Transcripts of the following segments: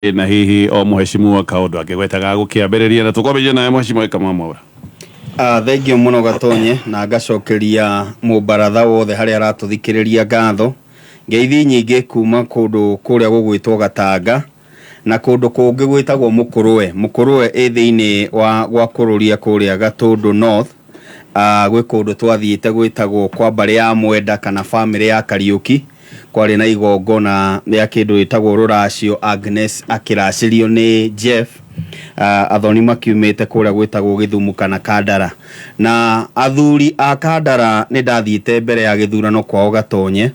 Na hihi o mũheshimu kaũndũ angĩgwetaga gũkĩambĩrĩria na tũkwambĩrĩria nawe, mũheshimu Kamau Mwaura. Thengio mũno, Gatonye, na ngacokeria mũbaratha wothe harĩa aratũthikĩrĩria ngatho. Ngeithi nyingĩ kuma kũndũ kũrĩa gũgwĩtwo Gatanga na kũndũ kũngĩ gwĩtagwo Mũkũrwe. Mũkũrwe ĩ thĩinĩ wa gwa kũrũria kũrĩa Gatũndũ North. Gwĩ kũndũ twathiĩte gwĩtagwo kwa mbarĩ ya Mwenda kana bamĩrĩ ya Kariũki. Kwarĩ na igongona rĩa kĩndũ gĩtagwo rũracio, Agnes akĩracĩrio nĩ Jeff. Athoni makiumĩte kũrĩa gwĩtagwo Gĩthumo kana Kandara, na athuri a Kandara nĩ ndathiĩte mbere ya gĩthurano kwao, Gatonye,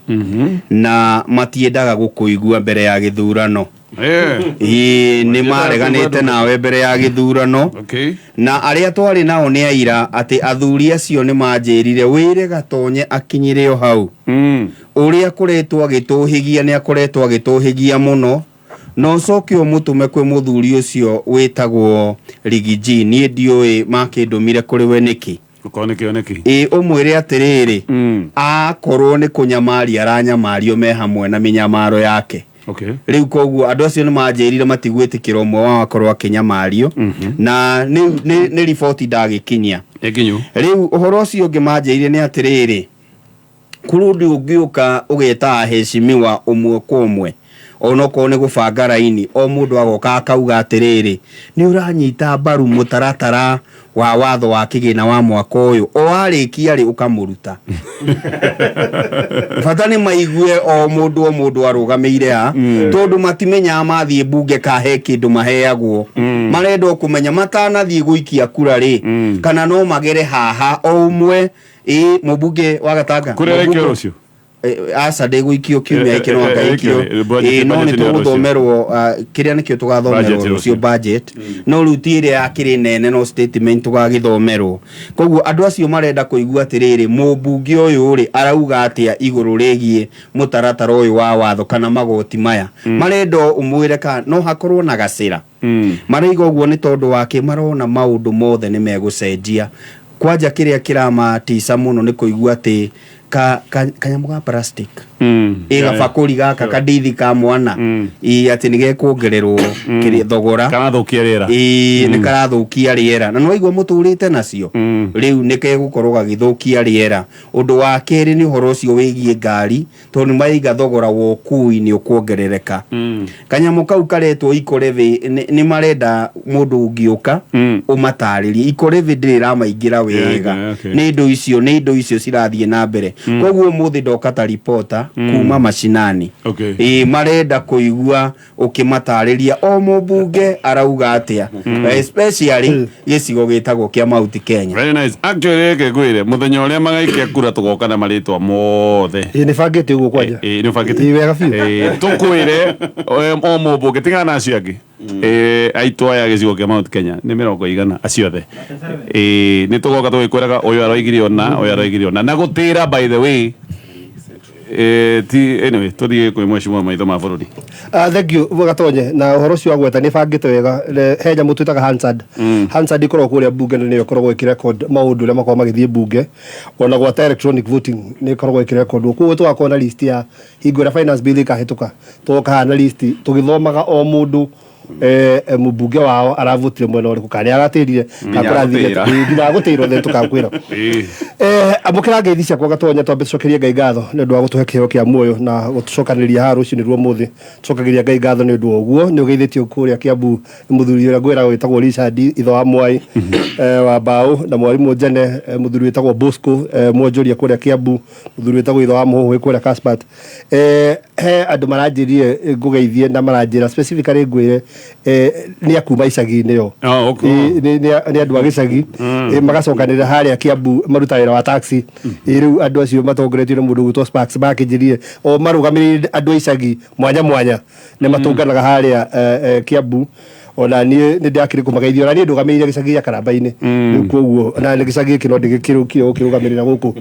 na matiendaga gũkũigua mbere ya gĩthurano. Ĩĩ, nĩ mareganĩte nawe mbere ya gĩthurano. Na arĩa twarĩ nao nĩ aira atĩ athuri acio nĩ manjĩrire wĩre Gatonye akinyĩre o hau. Ũrĩa akoretwo agĩtũhĩgia, nĩ akoretwo agĩtũhĩgia mũno, na ũcoke ũmũtũme kwĩ mũthuri ũcio wĩtagwo Rigiji. Niĩ ndiũĩ makĩndũmire kũrĩ we nĩkĩ. Gũkorwo nĩ kĩoneki. Ĩ, ũmwĩre atĩrĩrĩ, akorwo nĩ kũnyamaria aranyamario me hamwe na mĩnyamaro yake. Rĩu koguo andũ acio nĩ manjĩrire matigwĩtĩkĩra ũmwe wao akorwo akĩnyamario, na nĩ riboti ndagĩkinyia. Nĩ nginyu. Rĩu ũhoro ũcio ũngĩ manjĩrire nĩ atĩrĩrĩ, kũrĩ ũndũ ũngĩũka ũgeta aheshimiwa ũmwe kwa ũmwe, onokorwo nĩ gũbanga raini, o mũndũ agoka akauga atĩrĩrĩ, nĩ ũranyita mbaru mũtaratara wa watho wa kĩgĩna wa mwaka ũyũ? O warĩkia rĩ, ũkamũruta. Bata nĩ maigue o mũndũ o mũndũ arũgamĩire ha, tondũ matimenyaga mathiĩ mbunge ka he kĩndũ maheagwo. Marenda o kũmenya matanathiĩ gũikia kura rĩ, kana no magere haha o ũmwe. Ĩ, mũmbunge wa Gatanga. Kũrĩa rekio rũciũ. Aca, ndĩgũikio kiumia gĩkĩ, no ngaikio. Budget. Ĩ, no nĩ Budget nĩ rũciũ. Tũgũthomerwo, kĩrĩa nĩkĩo tũgathomerwo Budget rũciũ. Rũciũ. Budget no rĩu ti ĩrĩa yakĩrĩ nene, no statement tũgagĩthomerwo. Koguo andũ acio marenda kũigua atĩrĩrĩ, mũmbunge ũyũ rĩ, arauga atĩa igũrũ rĩgiĩ mũtaratara ũyũ wa watho kana magoti maya? Marenda ũmwĩre kana no hakorwo na gacĩra. Maraiga ũguo nĩ tondũ wake marona maũndũ mothe nĩ megũcenjia. Kwanja kĩrĩa kĩramatica mũno nĩ kũigua atĩ kanyamũ ga plastic, ĩ, gabakũri gaka kandithi ka mwana, ĩ, atĩ nĩ gekuongererwo kĩrĩa thogora. Karathũkia rĩera. Ĩ, nĩ karathũkia rĩera, na nĩwaigua mũtũrĩte nacio. Rĩu nĩ kegũkorwo gagĩthũkia rĩera. Ũndũ wa kerĩ nĩ ũhoro ũcio wĩgiĩ ngari, tondũ nĩ maraiga thogora wa ũkui nĩ ũkuongerereka. Kanyamũ kau karetwo eco levy, nĩ marenda mũndũ ũngĩũka ũmatarĩrie eco levy ndĩrĩ ĩramaingĩra wega. Nĩ indo icio cirathiĩ na mbere. Koguo ũmũthĩ ndoka ta reporter kuma mashinani. Ĩ, marenda kũigua ũkĩmatarĩria o mũmbunge arauga atĩa, especially gĩcigo gĩtagwo kĩa Mount Kenya. Very nice. Actually, reke ngwĩre, mũthenya ũrĩa magaikia kura tũgoka na marĩtwa mothe. Ĩ, nĩ bangĩte ũguo kwanja. Ĩ, nĩ ũbangĩte? Ĩ, wega biũ. Ĩ, tũkwĩre o mũmbunge tigana na acio angĩ. Ĩ, aitũ aya gĩcigo kĩa Mount Kenya nĩ mĩrongo igana acio othe. Ĩ, nĩ tũgoka tũgĩkwĩraga ũyũ aroigire ũna, ũyũ aroigire ũna, na gũtĩra, by the way. Ti anyway, tũthiĩ kwĩ mheshimiwa maitho ma bũrũri. Thank you, Gatonye, na ũhoro ũcio wagweta nĩ bangĩte wega. He nyamũ twĩtaga Hansard. Hansard ĩkoragwo kũrĩa mbunge na nĩyo ĩkoragwo ĩkĩrecord maũndũ ũrĩa makoragwo magĩthiĩ mbunge, ona gwata electronic voting nĩ ĩkoragwo ĩkĩrekondwo. Koguo tũgakorwo na list ya hingo ĩrĩa finance bill ĩkahĩtũka, tũgoka haha na list tũgĩthomaga o mũndũ, mũmbunge wao aravotire mwena ũrĩkũ, kana nĩ aratĩrire, kana Nginya kũrathire. gũtĩĩra. Ĩ, nginya gũtĩrwo then tũkakwĩra. Amũkĩra ngeithi ciakwa, Gatonya. Twambe tũcokerie Ngai ngatho nĩ ũndũ wa gũtũhe kĩheo kĩa muoyo na gũtũcokanĩrĩria haha rũcinĩ rwa ũmũthĩ. Tũcokagĩria Ngai ngatho nĩ ũndũ wa ũguo. Nĩ ũgeithĩtio kũrĩa Kiambu nĩ mũthuri ũrĩa ngwĩraga wĩtagwo Richard itho wa Mwai, wa Mbaũ, na mwarimũ Njene, mũthuri wĩtagwo Bosco, mwonjoria kũrĩa Kiambu, mũthuri wĩtagwo itho wa Mũhũhĩ kũrĩa Kaspat. He andũ maranjĩrire ngũgeithie na maranjĩra specifically ngwĩre, nĩ akuma icagi-inĩ yo. Oh, okay. Nĩ andũ a gĩcagi. Magacokanĩrĩra harĩa Kiambu, maruta wĩra wa taxi. Rĩu andũ acio matongoretio nĩ mũndũ ũgwĩtwo Sparks makĩnjĩrire o marũgamĩrĩire andũ a icagi mwanya mwanya nĩ matũnganaga harĩa Kiambu. Ona niĩ nĩ ndakĩrĩ kũmageithia, ona niĩ ndũgamĩrĩire gĩcagi gĩa Karambainĩ. Rĩu koguo na nĩ gĩcagi gĩkĩ no ndĩgĩkĩrũkire gũkĩrũgamĩrĩra gũkũ,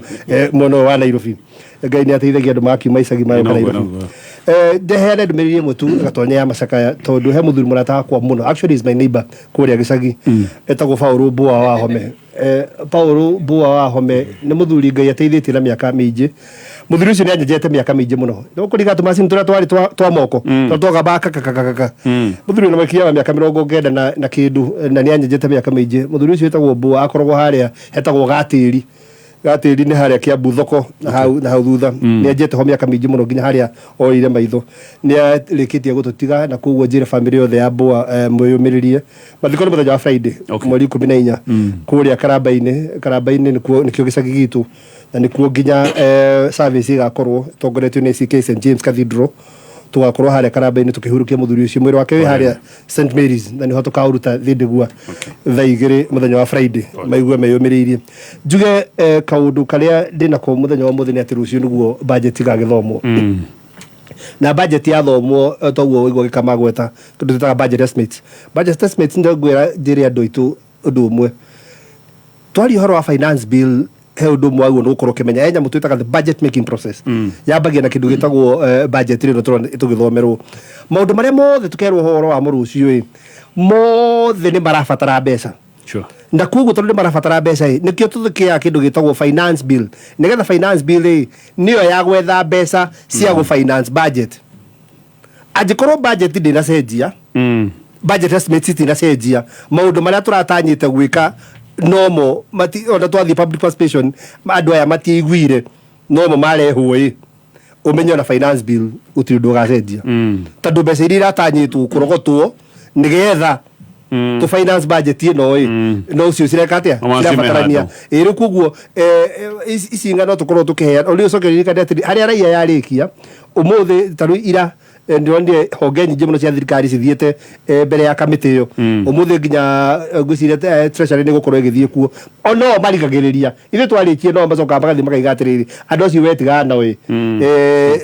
mwena ũyũ wa Nairobi. Ngai nĩ ateithagia andũ magakiuma icagi magoka Noguo, Nairobi. noguo. Ndeheane ndũmĩrĩri ĩmwe tu, Gatonya, ya macakaya, tondũ he mũthuri mũrata wakwa mũno, actually is my neighbor kũrĩa gĩcagi, etagwo Paũlũ Mbũa wa Home. Paũlũ Mbũa wa Home nĩ mũthuri Ngai ateithĩtie na mĩaka mĩingĩ. Muthuri ucio nĩanyenjete mĩaka mĩingĩ mũno. No kũringa tũmacini tũrĩa twarĩ twa moko tũrĩa twagamba kakakakaka. Muthuri ũyũ nĩmakinya wa mĩaka 90 na kĩndũ, na nĩanyenjete mĩaka mĩingĩ. Muthuri ũcio wĩtagwo Mbũa, akoragwo harĩa hetagwo Gatĩri. Gatĩri nĩ harĩa Kiambu thoko na hau na hau thutha. Nĩenjete ho mĩaka mĩingĩ mũno nginya harĩa orĩire maitho. Nĩarĩkĩtie gũtũtiga, na koguo njĩre bamĩrĩ yothe ya Mbũa mwĩyũmĩrĩrie. Mathiko nĩ mũthenya wa Friday, mweri 14, kũrĩa Karamba-inĩ. Karamba-inĩ nĩkĩo gĩcagi gitũ, na nĩkuo nginya service ĩgakorwo ĩtongoretio nĩ ACK St James Cathedral. Tũgakorwo harĩa Karamba-inĩ tũkĩhurũkia mũthuri ũcio. Mwĩrĩ wake wĩ harĩa St Mary's, na nĩho tũkaũruta thĩndĩgua thaa 2 mũthenya wa Friday. Maigue meyũmĩrĩirie. Njuge kaũndũ karĩa ndĩnako mũthenya wa ũmũthĩ nĩ atĩ rũciũ nĩguo budget ĩgagĩthomwo. Na budget yathomwo, toguo waigua gĩkamagweta kĩndũ twĩtaga budget estimates. Budget estimates, nĩ ngwĩra njĩre andũ aitũ ũndũ ũmwe. Twaria ũhoro wa finance bill, he ũndũ ũmwe wagĩrĩirwo nĩ gũkorwo ũkĩmenya. He nyamũ twĩtaga the budget making process. Yambagia na kĩndũ gĩtagwo budget rĩno tũrona tũgĩthomerwo. Maũndũ marĩa mothe tũkerwo ũhoro wamo rũciũ ĩ, mothe nĩ marabatara mbeca. Na koguo tondũ nĩ marabatara mbeca ĩ, nĩkĩo tũthĩkĩaga kĩndũ gĩtagwo finance bill, nĩgetha finance bill ĩ nĩyo ya gwetha mbeca cia gũ finance budget. Angĩkorwo budget ndĩnacenjia, budget estimates itinacenjia, maũndũ marĩa tũratanyĩte gwĩka nomo mati, ona twathiĩ public participation andũ aya matiaiguire nomo marehwo ĩ, ũmenye ona finance bill gũtirĩ ũndũ ũgacenjia, tondũ mbeca iria iratanyĩtwo kũrogotwo nĩgetha tũ finance budget ĩno ĩ, no ũcio cireka atĩa? No macio me Cirabatarania. handũ. Ĩ, rĩu koguo ici ng'ano tũkorwo tũkĩheana ũrĩa ũcoke ririkane atĩ harĩa raia yarĩkia ũmũthĩ, ta rĩu ira ndĩronire honge nyingĩ mũno cia thirikari cithiĩte mbere ya kamĩtĩ ĩyo. Ũmũthĩ nginya ngwĩciria treasury nĩ gũkorwo ĩgĩthiĩ kuo. O no marigagĩrĩria ithuĩ twarĩkie, no macokaga magathiĩ makaiga atĩrĩrĩ, andũ acio wetigana nao ĩ,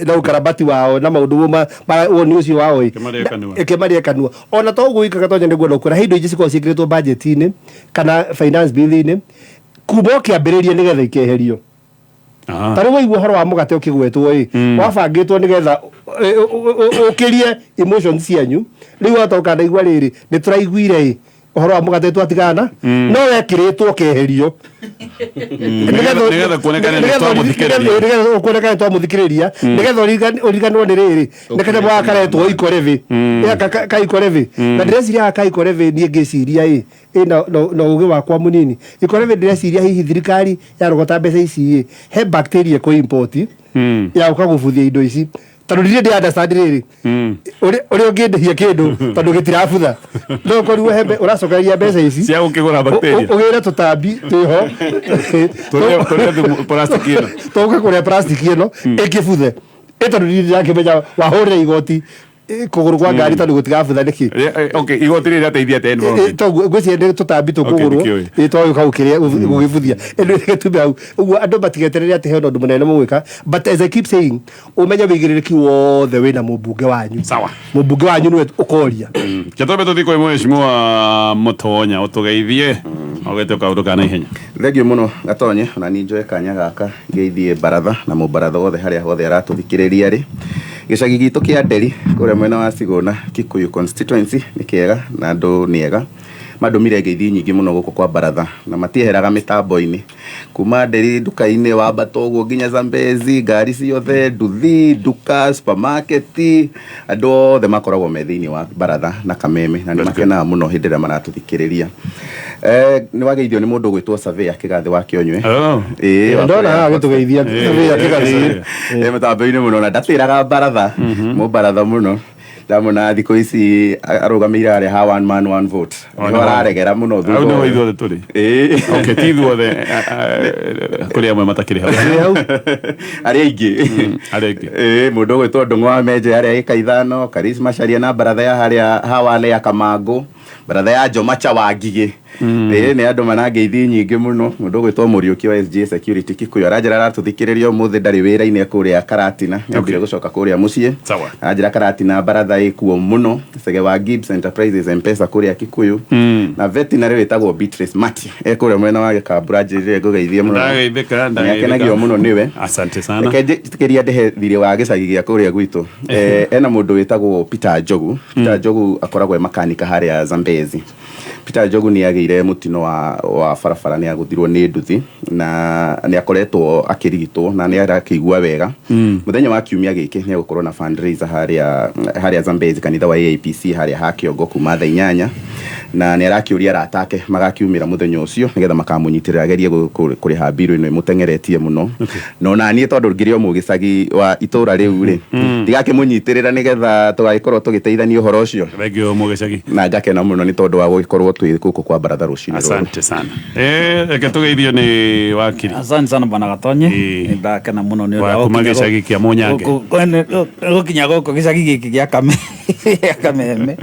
na ũkarabati wao na maũndũ woni ũcio wao ĩ. Kĩmarĩe kanua. Kĩmarĩe kanua. Ona to ũguo ikaga tonya nĩguo ndũkwĩra he indo ingĩ cikoragwo ciĩkĩrĩtwo budget-inĩ kana finance bill-inĩ kuma o kĩambĩrĩria nĩgetha ikeherio. Ta rĩu waigua ũhoro wa mũgate ũkĩgwetwo ĩ, wabangĩtwo nĩgetha ũkĩrie emotions cianyu. Rĩu watoka ndaigua rĩrĩ nĩ tũraiguire ĩ ũhoro wa mũgate twatigana, no wekĩrĩtwo ũkeherio. Nĩgetha kuonekane nĩ twamũthikĩrĩria. Nĩgetha kuonekane twamũthikĩrĩria, nĩgetha ũriganĩrwo nĩ rĩrĩ nĩ kanyamũ gaka karetwo ikorevi. Ka ikorevi, na ndĩreciria gaka ka ikorevi, niĩ ngĩciria ĩ na ũgĩ wakwa mũnini, ikorevi ndĩreciria hihi thirikari yarogota mbeca ici ĩ, he bacteria kũ import ya gũka gũbuthia indo ici, tondũ ndirĩ ndĩ understand rĩrĩ ũrĩa ũngĩndĩhia kĩndũ tondũ gĩtirabutha, no ũkorirwo he ũracokereria mbeca ici cia gũkĩgũra bacteria. Ũgĩre tũtambi twĩho. Tũrĩa thumu plastic ĩno. Tũke kũrĩa plastic ĩno ĩkĩbuthe ĩ, tondũ ndirĩ ndĩrakĩmenya wahũrĩra igoti kũgũrũ kwa ngari tondũ gũtigabutha nĩkĩ. Okay, igoti rĩrĩ rĩateithia atĩa environment? Toguo ngwĩciria nĩ tũtambi tũkũgũrwo. Nĩkĩo ĩ. Twagĩũka gũkĩrĩa gũgĩbuthia ĩno gĩtume hau ũguo. Andũ matigeterere atĩ hena ũndũ mũnene mũgwĩka, but as I keep saying, ũmenye wĩigĩrĩrĩki wothe wĩna mũmbunge wanyu. Sawa. Mũmbunge wanyu nĩwe ũkoria. Kĩatwambe tũthiĩ kwĩ mheshimiwa Mũtonya ũtũgeithie ũgĩte kaũndũ ka naihenya. Thengio mũno Gatonye, ona niĩ njoe kanya gaka ngeithie baratha na mũbaratha wothe harĩa hothe aratũthikĩrĩria rĩ. Gĩcagi gitũ kĩa Nderi kũrĩa mwena wa Sigũna, Kikuyu constituency, nĩ kĩega na andũ nĩ ega. Mandũmire ngeithi nyingĩ mũno gũkũ kwa baratha na matieheraga mĩtambo-inĩ kuma Nderi nduka-inĩ wambata ũguo nginya Zambezi, ngari ciothe, nduthi, nduka, supermarket, andũ othe makoragwo me thĩinĩ wa baratha na kameme na nĩ makenaga mũno hĩndĩ ĩrĩa maratũthikĩrĩria. Nĩ wageithio nĩ mũndũ ũgwĩtwo Surveyor Kĩgathĩ wa Kĩonywe. Oh. Ĩĩ, wa Ndona kũrĩa haha gĩtũgeithia Surveyor Kĩgathĩ. Mĩtambo-inĩ mũno na ndatĩraga baratha mũbaratha mũno. Ndamona thikũ ici arũgamĩire harĩa ha one man one vote. Oh, nĩho nĩho. araregera mũno thutha Hau nĩho ũyũ. ithuothe tũrĩ. Ĩĩ. Okay, ti ithuothe, kũrĩ amwe matakĩrĩ hau. Hau. Arĩa aingĩ. Arĩa aingĩ. Ĩĩ, mũndũ ũgwĩtwo Ndũng'ũ wa Menje harĩa ĩka 5, Karisma Caria na baratha ya harĩa Hawane ya Kamangũ, baratha ya Jomacha wa Ngigĩ. Ĩĩ, nĩ andũ manangeithi nyingĩ mũno. Mũndũ ũgwĩtwo Mũriũki wa SG Security Kikuyu aranjĩra aratũthikĩrĩria ũmũthĩ, ndarĩ wĩra-inĩ, kũrĩa Karatina, nĩambire gũcoka kũrĩa mũciĩ. Sawa. Aranjĩra Karatina baratha ĩkuo mũno. Cege wa Gibbs Enterprises Mpesa kũrĩa Kikuyu na veterinary wĩtagwo Beatrice Mati e kũrĩa mwena wa Gĩkambura, anjĩrire ngũgeithie mũno. Ndageithĩka, ndageithĩka. Nĩakenagio mũno nĩwe. Asante sana. Reke njĩtĩkĩria ndĩhe thirĩ wa gĩcagi gĩa kũrĩa gwitũ. Ena mũndũ wĩtagwo Peter Njogu. Peter Njogu akoragwo e makanika harĩa Zambezi. Zambezi. Peter Njogu nĩ agĩire mũtino wa barabara, nĩ agũthirwo nĩ nduthi na nĩ akoretwo akĩrigitwo na nĩ arakĩigua wega. Mũthenya wa kiumia gĩkĩ nĩ egũkorwo na fundraiser harĩa Zambezi, kanitha wa AIPC harĩa ha Kĩongo kuma thaa 8, na nĩ arakĩũria arata ake magakiumĩra mũthenya ũcio nĩgetha makamũnyitĩrĩra agerie kũrĩha mbirũ ĩno ĩmũteng'eretie mũno. No na niĩ tondũ ngĩrĩ o mũgĩcagi wa itũra rĩu rĩ, ndigakĩmũnyitĩrĩra nĩgetha tũgagĩkorwo tũgĩteithania ũhoro ũcio. Thank you, mũgĩcagi. Na ngakena mũno nĩ tondũ wa gũgĩkorwo twĩ gũkũ kwa baratha rũcinĩ rũrũ. Asante sana. Reke tũgeithio nĩ wakiri. Asante sana, bwana Gatonye. Ĩĩ. Ndakena mũno nĩ ũndũ Wa wa kuma gũkinya gĩcagi kĩa Mũnyange. Gũkinya gũkũ gĩcagi gĩkĩ gĩa Kameme,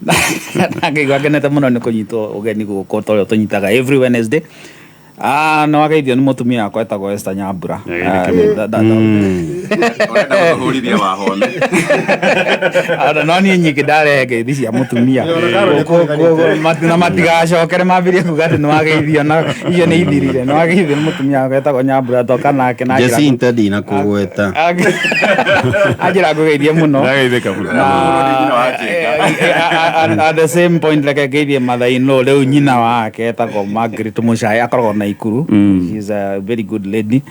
na ngaigua ngenete mũno nĩ kũnyitwo ũgeni gũkũ ta ũrĩa tũnyitaga every Wednesday. Ah, nĩ wageithio nĩ mũtumia wakwa etagwo Esther Nyambura. Nĩageithĩke Ah, mũno. Ũrenda gũtũhũrithia wahome. Ona no niĩ nyingĩ ndarehe ngeithi cia mũtumia. Na matigacokere mambirie kuga atĩ nĩ wageithio na icio nĩ ithirire. Nĩ wageithio nĩ mũtumia wakwa etagwo Nyambura, toka nake na njĩra Jacinta ndinakũgweta. Anjĩra ngũgeithie mũno. Ndageithĩka mũno. Na at the same point, reke ngeithie mathaino rĩu nyina wake etagwo Margaret Mũcae, akoragwo Naikuru. She's a very good lady.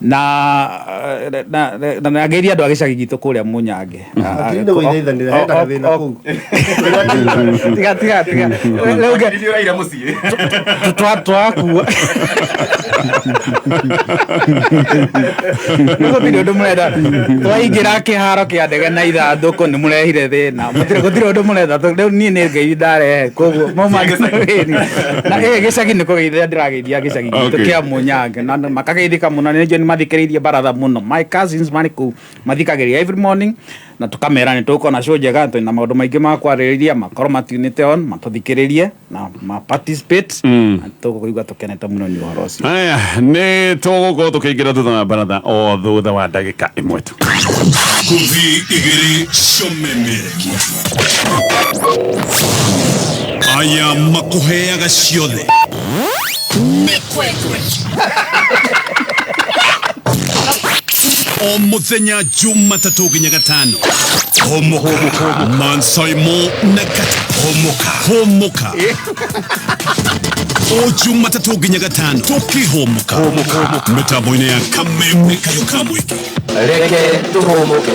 Na ngeithie andũ a gĩcagi gitũ kũrĩa Mũnyange. Akiri nĩ gũithaithanĩra, hena gathĩna kũu. Tiga, tiga, tiga rĩu Nĩ ũraira mũciĩ. Twakua gũtirĩ ũndũ mũrenda, twaingĩra kĩharo kĩa ndege na ithandũkũ nĩ mũrehire thĩna. Gũtirĩ ũndũ mũrenda. Rĩu niĩ nĩ ngeithi ndarehe, koguo mauma na gĩcagi nĩ kũgeithia ndĩrageithia gĩcagi gitũ kĩa Mũnyange na makageithĩka mũno. Nĩ njũĩ nĩ mathikĩrĩirie baratha mũno. My cousins marĩ kũu mathikagĩrĩria every morning, na tũkamera nĩ tũgũkorwo na show njega, twĩna maũndũ maingĩ ma kwarĩrĩria, makorwo matunĩte on matũthikĩrĩrie na ma participate, na tũkũigua tũkenete mũno nĩ ũhoro ũcio. Aya, nĩ tũgũkorwo tũkĩingĩra thutha wa baratha o thutha wa ndagĩka 1 tu. Ngũthi igĩrĩ ciomemerekia aya makũheaga ciothe. Mĩkwekwe o mũthenya Jumatatũ nginya Gatano, Hũmũka Mansaimo na Gata. Hũmũka, hũmũka o Jumatatũ nginya Gatano tũkĩhũmũka mĩtambo-inĩ ya Kameme Kayũ ka Mũingĩ. Reke tũhũmũke.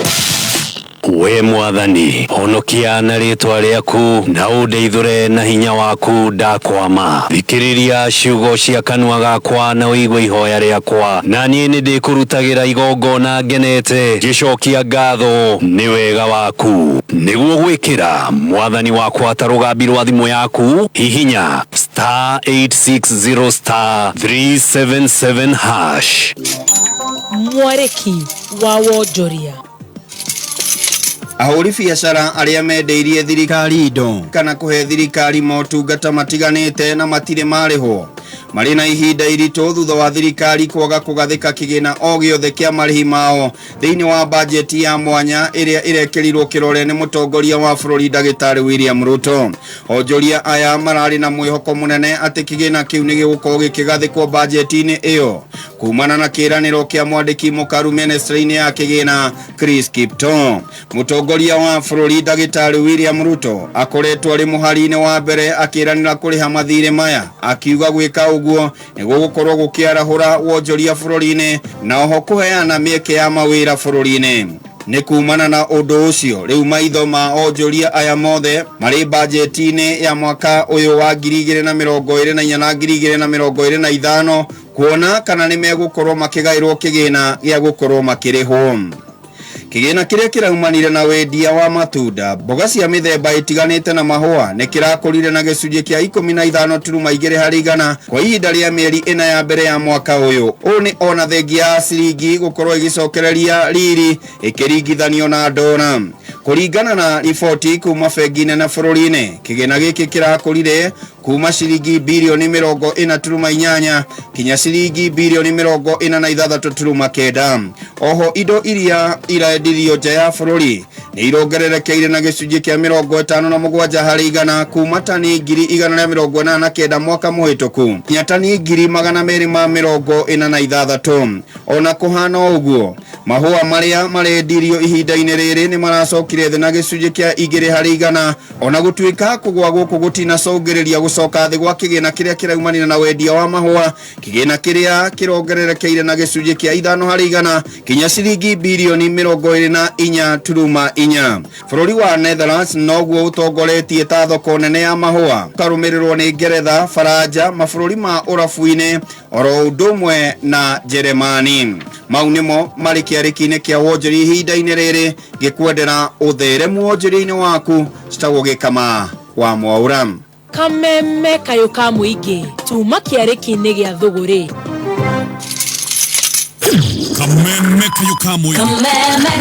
We Mwathani, honokia na rĩtwa rĩaku na ũndeithũre na hinya waku ndakwama. Thikĩrĩria ciugo cia kanua gakwa na ũigue ihoya rĩakwa, na niĩ nĩ ndĩkũrutagĩra igongona ngenete, ngĩcokia ngatho nĩ wega waku. Nĩguo gwĩkĩra Mwathani wakwa ta rũgambi rwa thimũ yaku, hihinya *860*377#. Mwarĩki wa wonjoria. Ahũri biacara arĩa mendeirie thirikari indo kana kũhe thirikari motungata matiganĩte na matirĩ marĩhwo marĩ na ihinda iritũ thutha wa thirikari kwaga kũgathĩka kĩgĩna o gĩothe kĩa marĩhi mao thĩinĩ wa bajeti ya mwanya ĩrĩa ĩrekĩrirwo kĩrore nĩ mũtongoria wa bũrũri ndagĩtarĩ William Ruto. Onjoria aya mararĩ na mwĩhoko mũnene atĩ kĩgĩna kĩu nĩ gĩgũkorwo gĩkĩgathĩkwo bajeti-inĩ ĩyo kumana na kĩĩranĩro kĩa mwandĩki mũkaru ministry-inĩ ya kĩgĩna Chris Kiptoo. Mũtongoria wa bũrũri ndagĩtarĩ William Ruto akoretwo arĩ mũhari-inĩ wa mbere akĩranĩra kũrĩha mathirĩ maya, akiuga gwĩka ũguo nĩ gũgũkorwo gũkĩarahũra wonjoria bũrũri-inĩ na oho kũheana mĩeke ya mawĩra bũrũri-inĩ. Nĩ kumana na ũndũ ũcio rĩu maitho ma onjoria aya mothe marĩ bajeti-inĩ ya mwaka ũyũ wa 2024 na 2025, kuona kana nĩ megũkorwo makĩgaĩrwo kĩgĩna gĩa gũkorwo makĩrĩhwo. Kĩgĩna kĩrĩa kĩraumanire na wendia wa matunda, mboga cia mĩthemba ĩtiganĩte na mahũa nĩ kĩrakũrire na gĩcunjĩ kĩa 15.2 harĩ igana kwa ihinda rĩa mĩeri 4 ya mbere ya mwaka ũyũ. Ũũ nĩ ona thengia ya ciringi gũkorwo ĩgĩcokereria riri ĩkĩringithanio na ndora. Kũringana na riboti kuma bengi nene bũrũri-inĩ, kĩgĩna gĩkĩ kĩrakũrire Kuma ciringi birioni 48.8 kinya ciringi birioni 46.9. Oho indo iria irendirio nja ya bũrũri nĩ irongererekeire na gĩcunjĩ kĩa 57% kuma tani 189,000 mwaka mũhĩtũku nginya tani 246,000. Ona kũhana ũguo, mahũa marĩa marendirio ihinda-inĩ rĩrĩ nĩ maracokire thĩ na gĩcunjĩ kĩa 2% ona gũtuĩka kũgũa gũkũ gũtinacũngĩrĩria gũcoka thĩ gwa kĩgĩna kĩrĩa kĩraumanire na wendia wa mahũa, kĩgĩna kĩrĩa kĩrongererekeire na gĩcunjĩ kĩa 5% kinya ciringi birioni 24.4. Bũrũri wa Netherlands noguo ũtongoretie ta thoko nene ya mahũa, ũkarũmĩrĩrwo nĩ Ngeretha, Faranja, mabũrũri ma ũrabu-inĩ oro ũndũ ũmwe na Jeremani. Mau nĩmo marĩ kĩarĩki-inĩ kĩa wonjoria ihinda-inĩ rĩrĩ, ngĩkwendera ũtheremu wonjoria-inĩ waku. Citagwo Gĩkama wa Mwaura. Kameme kayũ ka mũingĩ tuma kĩarĩki-inĩ gĩa thũgũrĩ. Kameme kayũ ka mũingĩ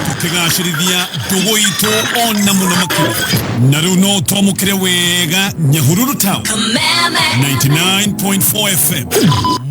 tũkĩgacĩrithia ndũgũ itũ ona mũno makĩria, na rĩu no twamũkĩre wega Nyahururu Town 99.4 FM.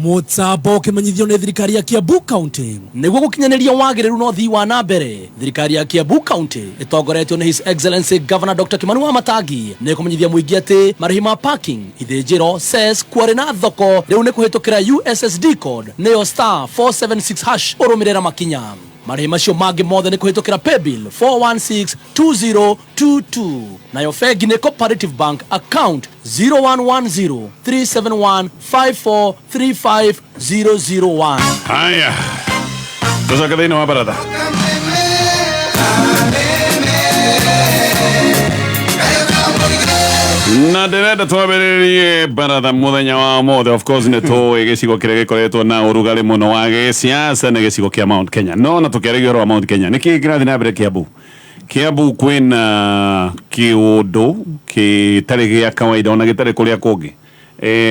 Mũtambo ũkĩmenyithio nĩ thirikari ya Kiambu County nĩguo gũkinyanĩria wagĩrĩru na ũthii wa na mbere. Thirikari ya Kiambu County ĩtongoretio nĩ His Excellency Governor Dr. Kimani Wamatangi nĩ kũmenyithia mũingĩ atĩ marĩhi ma parking, ithĩnjĩro, cess, quarry na thoko rĩu nĩ kũhĩtũkĩra USSD code, nĩyo *476#, ũrũmĩrĩra makinya. Marĩhi macio mangĩ mothe nĩ kũhĩtũkĩra paybill 4162022, nayo bengi nĩ Cooperative Bank, account 0110 371 5435001. Haya, tũcoke thĩinĩ wa baratha. Na ndĩrenda twambĩrĩrie baratha mũthenya wa ũmũthĩ. Of course nĩ tũĩ gĩcigo kĩrĩa gĩkoretwo na ũrugarĩ mũno wa gĩsiasa nĩ gĩcigo kĩa Mount Kenya. No na tũkĩaragia ũhoro wa Mount Kenya, nĩkĩ kĩrathiĩ na mbere Kiambu? Kiambu kwĩna kĩũndũ gĩtarĩ gĩa kawaida ona gĩtarĩ kũrĩa kũngĩ.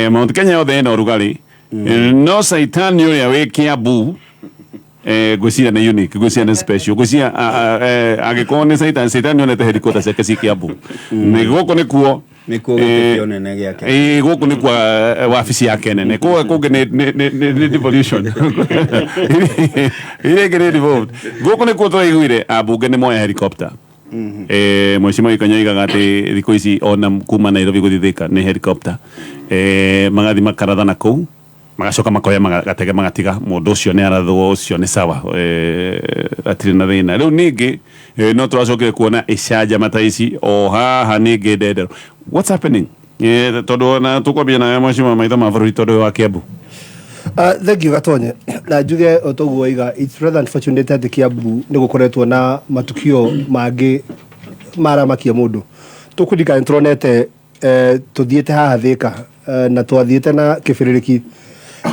Mount Kenya yothe ĩna ũrugarĩ, no caitani ũrĩa wĩ Kiambu, ngwĩciria nĩ unique, ngwĩciria nĩ special, ngwĩciria angĩkorwo nĩ caitani, caitani onete headquarters ciake ci Kiambu, nĩ gũkũ nĩkuo. Nĩkuo gĩtĩ kĩa ũnene gĩake. Ĩĩ, gũkũ nĩkuo wabici yake nene. Kũrĩa kũngĩ nĩ devolution, iria ingĩ nĩ devolved. Gũkũ nĩkuo tũraiguire ambunge nĩ moya helicopter. Mheshimiwa Gĩkonyo oigaga atĩ thikũ ici ona kuma Nairobi gũthiĩ Thika nĩ helicopter. Magathiĩ makaratha na kũu, magacoka makoya gatege, magatiga mũndũ ũcio nĩ arathwo, ũcio nĩ sawa, atirĩ na thĩna. Rĩu ningĩ no tũracokire kuona icanjama ta ici o haha ningĩ Ndendero. What's happening? Tondũ ona tũkwambia nawe, mheshimiwa maitho ma bũrũri, tondũ wĩ wa Kiambu. Thank you, Gatonye. Na njuge o toguo waiga, it's rather unfortunate atĩ Kiambu nĩ gũkoretwo na matukio mangĩ maramakia mũndũ. Tũkũririkana nĩ tũronete tũthiĩte haha Thĩka, na twathiĩte na kĩbĩrĩrĩki,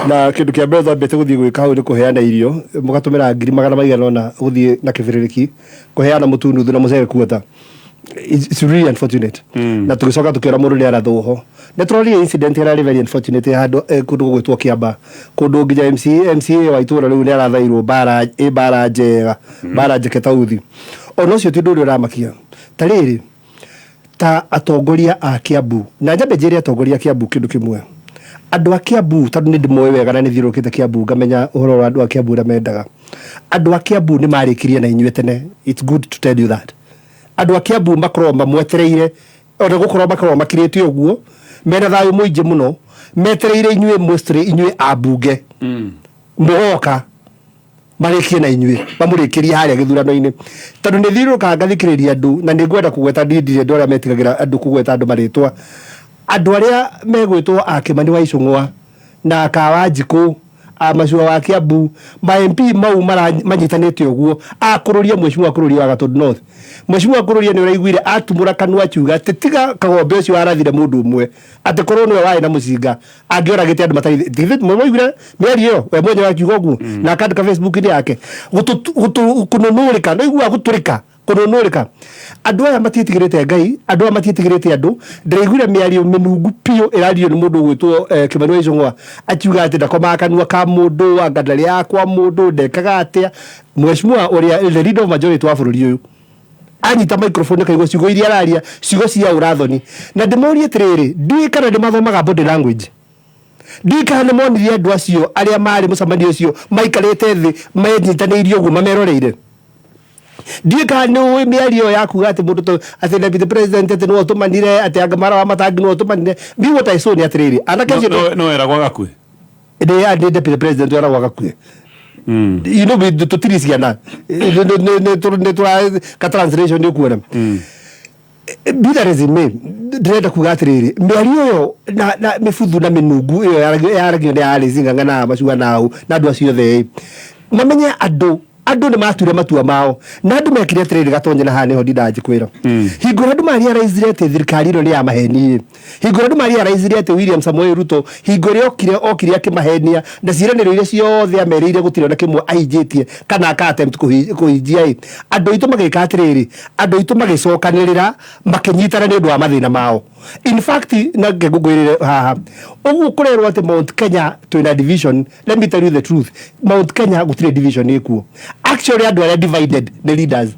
na kĩndũ kĩa mbere twambĩte gũthiĩ gwĩka hau nĩ kũheana irio, mũgatũmĩra ngiri magana maigana ũna gũthiĩ na kĩbĩrĩrĩki kũheana mũtu nuthu na mũcere kuota. It's really unfortunate. Na tũgĩcoka tũkĩona mũndũ nĩ arathwo ho. Nĩ tũronire incident ĩrarĩ very unfortunate handũ kũndũ gũgwĩtwo Kĩamba, kũndũ nginya MCA wa itũũra rĩu nĩ arathairwo mbara, ĩ mbara njega, mbara njeke ta uthi. Ona ũcio ti ũndũ ũrĩa ũramakia. Ta rĩrĩ, ta atongoria a Kiambu, na nyambe njĩre atongoria a Kiambu kĩndũ kĩmwe. Andũ a Kiambu, tondũ nĩ ndĩmoĩ wega na nĩ thiũrũrũkĩte Kiambu ngamenya ũhoro wa andũ a Kiambu ũrĩa mendaga, andũ a Kiambu nĩ marĩkirie na inyuĩ tene. It's good to tell you that andũ a Kiambu makoragwo mamwetereire, ona gũkorwo makoragwo makirĩte ũguo, mena thayũ mũingĩ mũno, metereire inyuĩ, mostly inyuĩ ambunge mũgoka marĩkie na inyuĩ, mamũrĩkĩrie harĩa gĩthurano-inĩ, tondũ nĩ thiũrũrũkaga ngathikĩrĩria andũ, na nĩ ngwenda kũgweta, ndindire andũ arĩa metigagĩra andũ kũgweta andũ marĩtwa, andũ arĩa megwĩtwo a Kĩmani wa Icũng'wa na Kawanjikũ, a Macua wa Kiambu, ma MP mau manyitanĩte ũguo akũrũria mheshimiwa kũrũria wa Gatũndũ North. Mheshimiwa kũrũria nĩ ũraiguire atumũra kanua akiuga atĩ tiga Kagombe ũcio warathire mũndũ ũmwe, atĩ korwo nĩwe warĩ na mũcinga angĩoragĩte andũ matarĩ. Mwaiguire mĩario ĩyo we mwenyewe akiuga ũguo na akandĩka Facebook-inĩ yake kũnũnũrĩka, no iguaga gũtũrĩka kũnũnũrĩka. Andũ aya matiĩtigĩrĩte Ngai, andũ aya matiĩtigĩrĩte andũ. Ndĩraiguire mĩario mĩnungu biũ ĩrario nĩ mũndũ ũgwĩtwo Kĩmani wa Icũng'wa, akiuga atĩ ndakomaga kanua ka mũndũ, anga ndarĩaga kwa mũndũ, ndekaga atĩa. Mheshimiwa ũrĩa the leader of majority wa bũrũri ũyũ. Anyita microphone akaigua ciugo iria araria, ciugo cia ũrathoni. Na ndĩmorie atĩrĩrĩ, ndiũĩ kana nĩ mathomaga body language, ndiũĩ kana nĩ monire andũ acio arĩa marĩ mũcemanio ũcio maikarĩte thĩ menyitanĩirie ũguo mameroreire. Ndiũĩ kana nĩ ũĩ mĩario ĩyo ya kuga atĩ mũndũ atĩ deputy president atĩ nĩwe ũtũmanire, atĩ anga mara wa matangi nĩwe ũtũmanire. Me, what I saw nĩ atĩrĩrĩ, anake acio No weragwo agakue. Nĩ deputy president weragwo agakue. You know, tũtirĩ ciana, nĩ tũra ka translation nĩ ũkuona. Be that as it may, ndĩrenda kuga atĩrĩrĩ, mĩario ĩyo na mĩbuthu na mĩnungu ĩyo yaragio nĩ Alice Ng'ang'a na Macua nau na andũ acio othe ĩ, mamenye andũ nĩ mature matua mao, na andũ mekire atĩrĩrĩ, Gatonye, na haha nĩho ndindaga njĩkwĩra, hingo ĩrĩa andũ marealizire atĩ thirikari ĩno nĩ ya maheni ĩ, hingo ĩrĩa andũ marealizire atĩ William Samoei Ruto hingo ĩrĩa okire akĩmahenia na ciĩranĩro iria ciothe amerĩire gũtirĩ ona kĩmwe ahingĩtie kana aka attempt kũhingia ĩ, andũ aitũ magĩka atĩrĩrĩ, andũ aitũ magĩcokanĩrĩra, makĩnyitana nĩ ũndũ wa mathĩna mao. In fact, na ngĩngũngũĩrĩre haha ũguo kũrerwo atĩ Mount Kenya twĩna division, let me tell you the truth, Mount Kenya gũtirĩ division ĩkuo. Actually, andũ arĩa divided nĩ leaders.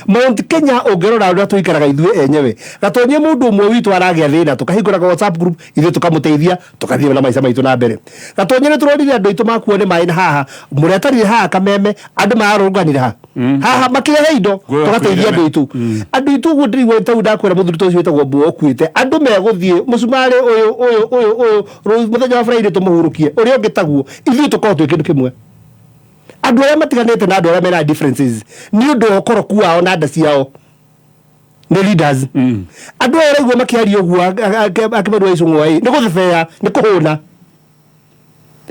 Mount Kenya, ũngĩrora ũrĩa tũikaraga ithuĩ enyewe, Gatonye, mũndũ ũmwe witũ aragĩa thĩna, tũkahingũraga WhatsApp group, ithuĩ tũkamũteithia, tũkathiĩ na maica maitũ na mbere. Gatonye, nĩ tũronire andũ aitũ makuo nĩ maĩ na haha mũretarire haha Kameme, andũ mararũnganire ha haha makĩrehe indo, tũgateithia andũ aitũ, andũ aitũ. Ũguo ndĩrigua tau ndakwĩra mũthuri ta ũcio wĩtagwo Mbũa ũkuĩte, andũ megũthiĩ mũcumarĩ ũyũ ũyũ ũyũ ũyũ mũthenya wa Friday tũmũhurũkie, ũrĩa ũngĩ taguo, ithuĩ tũkorwo twĩ kĩndũ kĩmwe. Andũ arĩa matiganĩte na andũ arĩa mena differences nĩ ũndũ wa ũkoroku wao na nda ciao nĩ leaders. Andũ aya ũraigua makĩaria ũguo akĩmarua icũng'wa ĩ, nĩ gũthebea, nĩ kũhũna.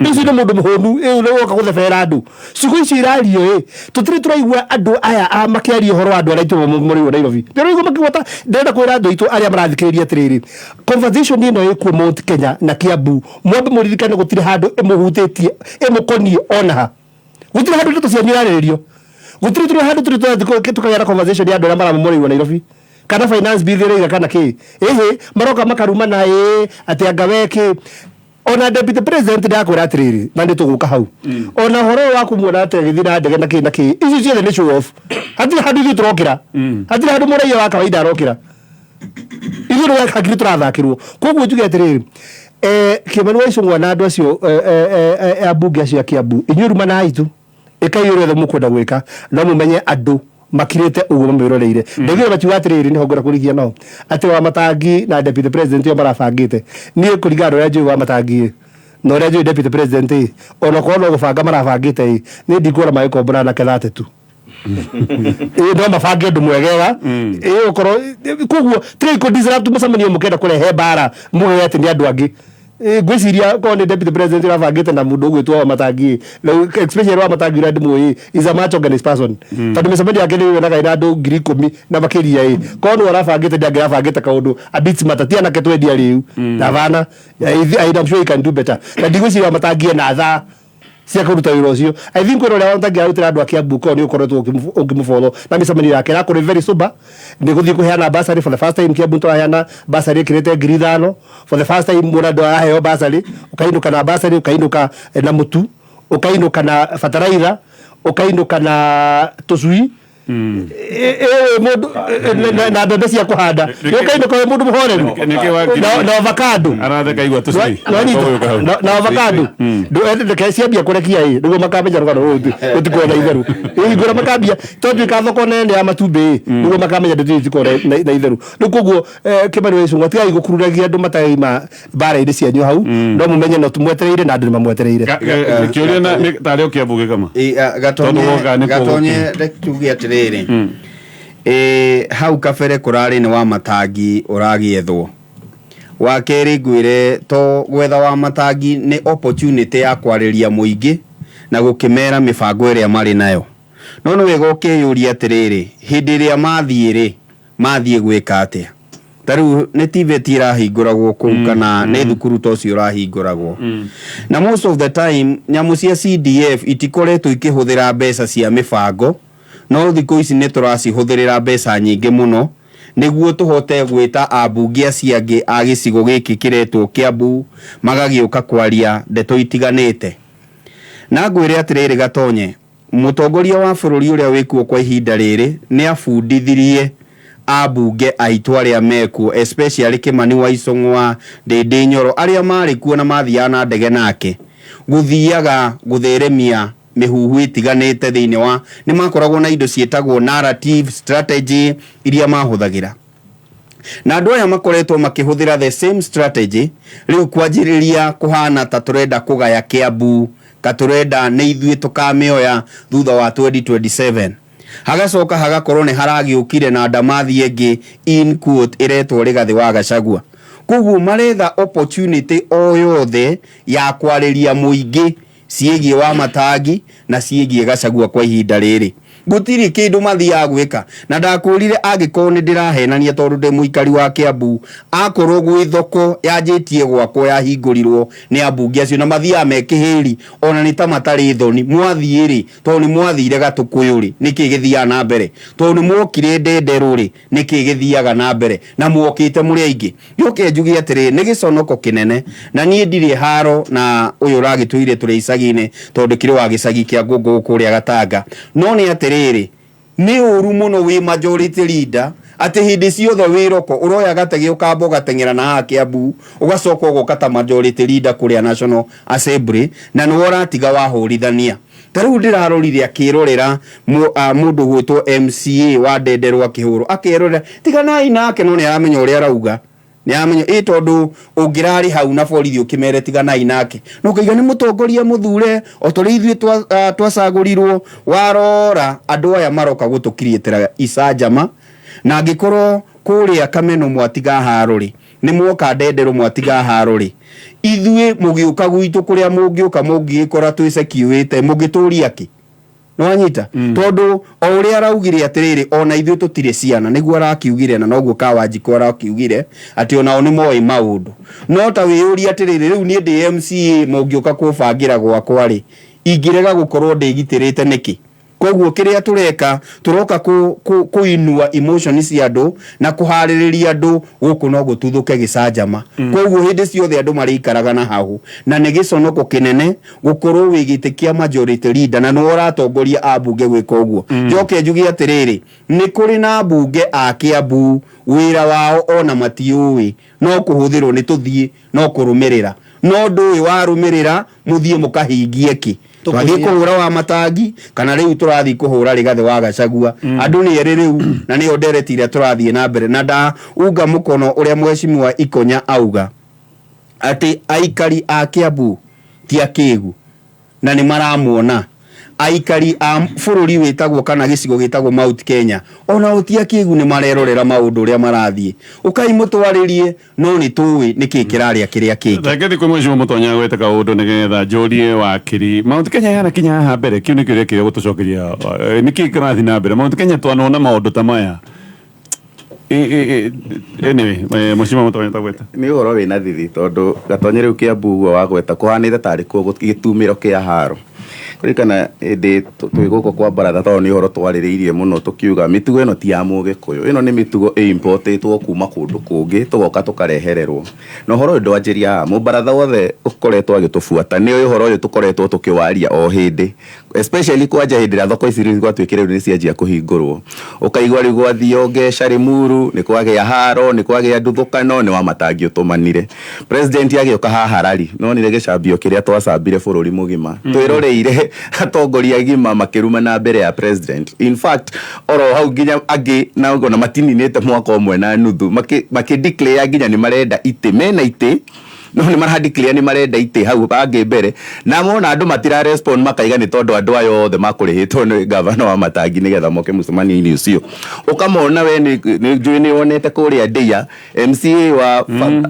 Ici nĩ mũndũ mũhũnu ĩ, nĩ woka gũthebera andũ ciugo icio irario ĩ. Tũtirĩ tũraigua andũ aya a makĩaria ũhoro wa andũ arĩa aitũ mũrĩo Nairobi, ndĩraigua makĩgwata. Ndĩrenda kwĩra andũ aitũ arĩa marathikĩrĩria atĩrĩrĩ, conversation ĩno ĩkuo Mount Kenya na Kiambu, mwambe mũririkane gũtirĩ handũ ĩmũhutĩtie ĩmũkoniĩ ona ha. Gũtirĩ handũ ndeto cianyu irarĩrĩrio, gũtirĩ tũrĩ handũ tũrĩ tũrathiĩ tũkagĩa na conversation ya andũ arĩa maramũrĩirwo Nairobi kana finance bill ĩrĩiga kana kĩ. Ĩhĩ, maroka makarumana ĩ atĩ anga we kĩ. Ona deputy president ndakwĩra atĩrĩrĩ, na nĩ tũgũka hau, ona ũhoro ũyũ wa kũmuona atĩ agĩthiĩ na ndege na kĩ na kĩ, icio ciothe nĩ show off. Hatirĩ handũ ithuĩ tũrokĩra, hatirĩ handũ mũraiya wa kawaida arokĩra. Ithuĩ nĩ hakiri tũrathakĩrwo. Koguo njuge atĩrĩrĩ, Kĩmani wa Icũng'wa na andũ acio ambunge acio a Kiambu, inyuĩ rumanai tu, ĩkai ũrĩa othe mũkwenda gwĩka, no mũmenye andũ makirĩte ũguo mamwĩroreire. Ndaiguire makiuga atĩrĩrĩ, nĩho ngwenda kũrigia nao, atĩ wa Matangi na deputy president ĩyo marabangĩte. Niĩ kũringana na ũrĩa njũĩ wa Matangi ĩ, na ũrĩa njũĩ deputy president ĩ, ona korwo no gũbanga marabangĩte ĩ, niĩ ndikuona magĩkombora anake 30 tu ĩ, no mabange ũndũ mwegega ĩ, ũkorwo koguo tigai kũ disrupt mũcemanio mũkenda kũrehe mbara muge atĩ nĩ andũ angĩ. Ngwĩciria korwo nĩ deputy president ũrabangĩte na mũndũ ũgwĩtwo wa Matangi ĩ, especially wa Matangi ũrĩa ndĩmũĩ is a much organized person, tondũ mĩcemanio yake nĩ yonaga ĩna andũ 10,000 na makĩria ĩ, korwo nĩwe ũrabangĩte, ndangĩrabangĩte kaũndũ a bit smarter. Ti anake twendia rĩu na bana. I'm sure he can do better, na ndigwĩciria wa Matangi ena thaa cia kũruta wĩra ũcio. I think wĩra ũrĩa Wamatangi ararutĩra andũ a Kiambu, korwo nĩ ũkoretwo ũkĩmũfollow na mĩcemanio yake, ĩrakorwo very sober. Nĩ gũthiĩ kũheana bursary for the first time Kiambu, tũraheana bursary ĩkĩrĩte 5,000 for the first time. Mũndũ andũ araheo bursary, ũkainũka na bursary, ũkainũka na mũtu, ũkainũka na bataraitha, ũkainũka na tũcui, mũndũ na mbembe cia kũhanda, ũkainũka wĩ mũndũ mũhoreru na avocado. Aratheka igua tũcui. Na avocado reke ciambia kũrekia ĩ, nĩguo makamenya rũgano rũrũ rũtikorwo na itherũ. Hingũra makambia twatuĩka thoko nene ya matumbĩ ĩ, nĩguo makamenya ndeto ici itikorwo na itherũ. Rĩu koguo Kĩmani wa Icũng'wa, tigai gũkururagia andũ mataraima mbara-inĩ cianyu hau, no mũmenye no tũmwetereire na andũ nĩ mamwetereire. Kĩũria na nĩ tarĩ o Kiambu gĩkama. Gatonye. Tondũ woka nĩ Gatonye, reke tuge atĩrĩrĩ, hau kabere kũrarĩ nĩ wa Matangi ũragĩethwo wa kerĩ. Ngwĩre to gwetha wa Matangi nĩ opportunity ya kwarĩria mũingĩ na gũkĩmera mĩbango ĩrĩa marĩ nayo, no nĩ wega ũkĩyũria atĩrĩrĩ, hĩndĩ ĩrĩa mathiĩ rĩ, mathiĩ gwĩka atĩa? Ta rĩu nĩ TVET ĩrahingũragwo kũu kana nĩ thukuru ta ũcio ũrahingũragwo? Na most of the time nyamũ cia CDF itikoretwo ikĩhũthĩra mbeca cia mĩbango, no thikũ ici nĩ tũracihũthĩrĩra mbeca nyingĩ mũno nĩguo tũhote gwĩta ambunge acio angĩ a gĩcigo gĩkĩ kĩretwo Kiambu magagĩũka kwaria ndeto itiganĩte. Na ngwĩre atĩrĩrĩ, Gatonye, Mũtongoria wa bũrũri ũrĩa wĩkuo kwa ihinda rĩrĩ nĩ abundithirie ambunge aitũ arĩa mekuo, especially Kĩmani wa Icũng'wa, Ndĩndĩ Nyoro, arĩa marĩ kuo na mathiaga na ndege nake, gũthiaga gũtheremia mĩhuhu ĩtiganĩte thĩinĩ wa nĩ makoragwo na indo ciĩtagwo narrative strategy iria mahũthagĩra. Na andũ aya makoretwo makĩhũthĩra the same strategy rĩu kwanjĩrĩria kũhana ta tũrenda kũgaya Kĩambu, ka tũrenda nĩ ithuĩ tũkamĩoya thutha wa 2027. Hagacoka hagakorwo nĩ haragĩũkire na ndamathi ĩngĩ in quote ĩretwo Rigathĩ wa Gachagua. Koguo maretha opportunity o yothe ya kwarĩria mũingĩ ciĩgiĩ wa Matangi na ciĩgiĩ Gachagua kwa ihinda rĩrĩ. Gũtirĩ kĩndũ mathiaga gwĩka. Na ndakwĩrire angĩkorwo nĩ ndĩrahenania tondũ ndĩ mũikari wa Kĩambu, akorwo gwĩ thoko yanjĩtie gwakwo yahingũrirwo nĩ ambunge acio na mathiaga me kĩhĩri ona nĩ ta matarĩ thoni, mwathiĩ rĩ, tondũ nĩ mwathire Gatũkũyũ rĩ, nĩkĩ gĩthiaga na mbere? Tondũ nĩ mwokire Ndenderũ rĩ, nĩkĩ gĩthiaga na mbere? Na mwokĩte mũrĩ aingĩ. Njoke njuge atĩrĩrĩ, nĩ gĩconoko kĩnene, na niĩ ndirĩ haro na ũyũ ũragĩtũire tũrĩ icagi-inĩ tondũ ndĩkĩrĩ wa gĩcagi kĩa Ngũngũgũ kũrĩa Gatanga. No nĩ atĩrĩrĩ, nĩ ũru mũno wĩ majority leader atĩ hĩndĩ ciothe wĩ roko ũroya gatege ũkamba ũgateng'era na haha Kĩambu ũgacoka ũgoka ta majority leader kũrĩa National Assembly na nĩwe ũratiga wahũrithania. Ta rĩu ndĩrarorire akĩrorera mũndũ ũgwĩtwo MCA wa Ndenderwa Kĩhũrũ akerorera tiganai nake no nĩ aramenya ũrĩa arauga. Nĩ aramenya ĩ tondũ ũngĩrarĩ hau na borithi ũkĩmere tiganai nake na ũkaiga nĩ mũtongoria mũthure o torĩa ithuĩ twacagũrirwo. Warora andũ aya maroka gũtũkiriĩtĩra icanjama na angĩkorwo kũrĩa Kameno mwatiga haro rĩ, nĩ mwoka Ndenderũ mwatiga haro rĩ, ithuĩ mũgĩũka gwitũ kũrĩa mũngĩũka mũngĩgĩkora twĩcekiũĩte mũngĩtũria kĩ? Nĩwanyita? Tondũ o ũrĩa araugire atĩrĩrĩ ona ithuĩ tũtirĩ ciana nĩguo arakiugire na noguo Kawanjikũ arakiugire atĩ onao nĩ moĩ maũndũ. No ta wĩyũrie atĩrĩrĩ rĩu niĩ ndĩ MCA mũngĩũka kũbangĩra gwakwa rĩ, ingĩrega gũkorwo ndĩgitĩrĩte nĩkĩ? Koguo kĩrĩa tũreka tũroka kũinua emotion cia andũ na kũharĩrĩria andũ gũkũ no gũtuthũke gĩcanjama. Koguo hĩndĩ ciothe andũ marĩikaraga na hau na nĩ gĩconoko kĩnene gũkorwo wĩ gĩtĩ kĩa majority leader na nĩwe ũratongoria ambunge gwĩka ũguo. Njoke njuge atĩrĩrĩ, nĩ kũrĩ na ambunge a Kĩambu wĩra wao ona matiũĩ no kũhũthĩrwo nĩ tũthiĩ no kũrũmĩrĩra no ndũĩ warũmĩrĩra mũthiĩ mũkahingie kĩ. Twathiĩ kũhũra wa Matangi kana rĩu tũrathiĩ kũhũra Rigathĩ wa Gachagua. Andũ nĩ erĩ rĩu na nĩyo ndereti ĩrĩa tũrathiĩ na mbere na ndaunga mũkono ũrĩa mheshimiwa Ikonya auga atĩ aikari a Kĩambu ti akĩgu na nĩ maramuona. Aikari a bũrũri wĩtagwo kana gĩcigo gĩtagwo Mount Kenya onao ti akĩgu nĩ marerorera maũndũ ũrĩa marathiĩ. Ũkai mũtwarĩrie no nĩ tũĩ nĩkĩ kĩrarĩa kĩrĩa kĩngĩ. Reke thiĩ kwĩ mheshimiwa Mũtonya gwete kaũndũ nĩgetha njũrie wakiri. Mount Kenya yanakinya haha mbere kĩu nĩkĩo kĩrĩa gũtũcokeria nĩkĩ kĩrathiĩ na mbere. Mount Kenya twanona maũndũ ta maya. Anyway, mheshimiwa Mũtonya tagweta. Nĩ ũhoro wĩna thithi tondũ Gatonye rĩu Kĩambu ũguo wagweta kũhanĩte tarĩ kuo gĩtumĩro kĩa haro. Kũririkana hĩndĩ twĩ gũkũ kwa baratha tondũ nĩ ũhoro twarĩrĩirie mũno tũkiuga mĩtugo ĩno ti ya mũgĩkũyũ, ĩno nĩ mĩtugo ĩ importĩtwo kuma kũndũ kũngĩ tũgoka tũkarehererwo. Na ũhoro ũyũ ndwanjĩria haha, mũbaratha wothe ũkoretwo agĩtũbuata nĩ ũĩ ũhoro ũyũ tũkoretwo tũkĩwaria o hĩndĩ, especially kwanja hĩndĩ ĩrĩa thoko ici rĩu gwatuĩkire rĩu nĩ cianjia kũhingũrwo. Ũkaigua rĩu gwathio Ngeca Limuru, nĩ kwagĩa haro, nĩ kwagĩa nduthũkano, nĩ Wamatangi ũtũmanire. President agĩũka haha rari, nonire gĩcambio kĩrĩa twacambire bũrũri mũgima. Twĩroreire atongoria agima makĩrumana mbere ya president. In fact, oro hau nginya angĩ na ona matininĩte mwaka ũmwe na nuthu, makĩ declare nginya nĩ marenda itĩ, mena itĩ, no nĩ mara declare nĩ marenda itĩ hau angĩ mbere. Na mona andũ matira respond makaiga nĩ tondũ andũ aya othe makũrĩhĩtwo nĩ gavana wa Matangi nĩgetha moke mũcemanio-inĩ ũcio. Ũkamona we nĩ njũĩ nĩ wonete kũrĩa Ndeia, MCA wa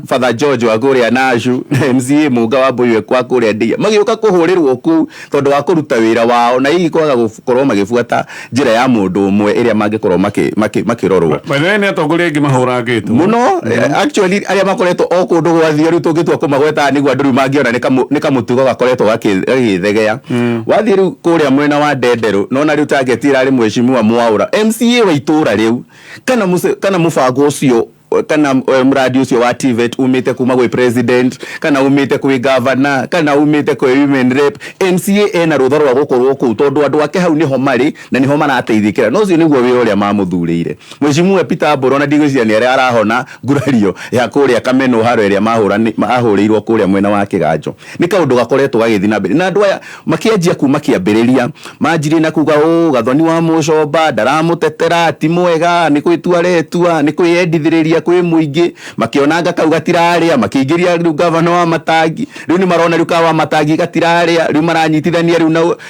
Father George wa kũrĩa Nashu, MCA Mũnga wa Mbũyũ wa kũrĩa Ndeia, magĩũka kũhũrĩrwo kũu tondũ wa kũruta wĩra wao na hihi kwaga gũkorwo magĩbuata njĩra ya mũndũ ũmwe ĩrĩa mangĩkorwo makĩrorwo. By the way, nĩ atongoria aingĩ mahũrangĩtwo mũno. Actually arĩa makoretwo o kũndũ gwathio rĩu tũngĩtua kũmagweta nĩguo andũ rĩu mangĩona nĩ kamũtugo gakoretwo gagĩthegea. Wathiĩ rĩu kũrĩa mwena wa Ndenderũ nona rĩu target ĩrarĩ mheshimiwa Mwaũra MCA wa itũra rĩu kana mũbango ũcio Kana mradi ucio wa TVET umite kuma gwi president, kana umite kwi governor, kana umite kwi women rep, MCA ena rutha rwa gukorwo kuu tondu andu ake hau niho mari na niho marateithikira. No ucio niguo wira uria mamuthurire Mheshimiwa Peter Mburu, na ndigwiciria ni aria arahona ngurario ya kuria Kameno haro ĩrĩa mahũrĩirwo kũrĩa mwena wa Kĩganjo. Nĩ kaũndũ gakoretwo gagĩthiĩ na mbere, na andũ aya makĩanjia kuma kĩambĩrĩria manjirie na kuga ũ Gathoni wa Mũcomba ndaramũtetera, ti mwega, nĩ gwĩtua aretua, nĩ kwĩyendithĩrĩria kwĩ mũingĩ. Makĩonanga kau gatirarĩa, makĩingĩria rĩu gavana wa Matangi. Rĩu nĩ marona rĩu ka wa Matangi gatirarĩa, rĩu maranyitithania rĩu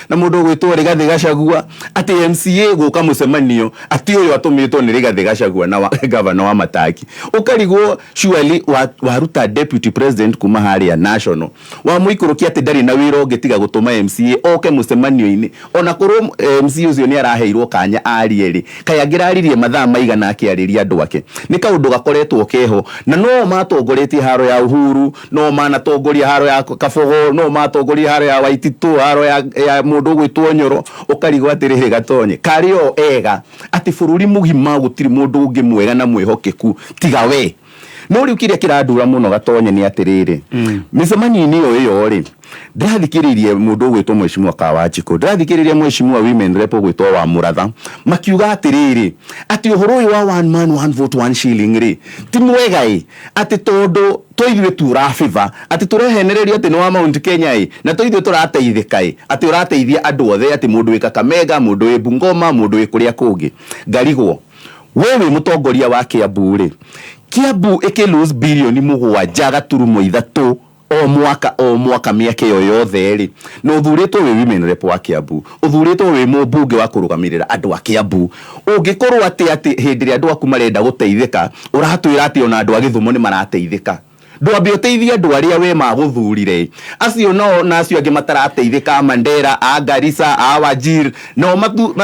na mũndũ ũgwĩtwo Rigathĩ Gachagua, atĩ MCA gũka mũcemanio atĩ ũyũ atũmĩtwo nĩ Rigathĩ Gachagua na gavana wa Matangi. Ũkarigwo surely waruta deputy president kuma harĩa national, wamũikũrũkia atĩ ndarĩ na wĩra ũngĩ tiga gũtũma MCA oke mũcemanio-inĩ, ona korwo MCA ũcio nĩ araheirwo kanya arie rĩ, kaĩ angĩraririe mathaa maigana akĩarĩria andũ ake? Nĩ kaũndũ gakoretwo keho, na no matongoretie haro ya Uhuru, no manatongoria haro ya Kabogo, no matongoria haro ya Waititu, haro ya mũndũ ũgwĩtwo Nyoro. Ũkarigwo atĩrĩrĩ, Gatonye, karĩ o ega atĩ bũrũri mũgima gũtirĩ mũndũ ũngĩ mwega na mwĩhokeku tiga we? No rĩu kĩrĩa kĩrandura mũno, Gatonye, nĩ atĩrĩrĩ, mĩcemanio-inĩ ĩyo rĩ, ndĩrathikĩrĩirie mũndũ ũgwĩtwo Mheshimiwa Kawanjikũ, ndĩrathikĩrĩria Mheshimiwa women rep ũgwĩtwo wa Mũratha, makiuga atĩrĩrĩ, atĩ ũhoro ũyũ wa one man one vote one shilling rĩ ti mwega ĩ, atĩ tondũ to ithuĩ tu ũrabĩba, atĩ tũrehenererio atĩ nĩ wa Mount Kenya ĩ, na to ithuĩ tũrateithĩka ĩ, atĩ ũrateithia andũ othe, atĩ mũndũ wĩ Kakamega, mũndũ wĩ Bungoma, mũndũ wĩ kũrĩa kũngĩ. Ngarigwo, we wĩ mũtongoria wa Kiambu rĩ, Kiambu ĩkĩ lose 7.3 birioni o mwaka o mwaka mĩaka ĩyo yothe rĩ, na ũthurĩtwo wĩ women rep wa Kiambu, ũthurĩtwo wĩ mũmbunge wa kũrũgamĩrĩra andũ a Kiambu, ũngĩkorwo atĩ hĩndĩ ĩrĩa andũ aku marenda gũteithĩka ũratwĩra atĩ ona andũ a Gĩthumo nĩ marateithĩka, ndwambe ũteithie andũ arĩa we magũthurire acio nao, na acio angĩ matarateithĩka, a Mandera, a Garissa, a Wajir, nao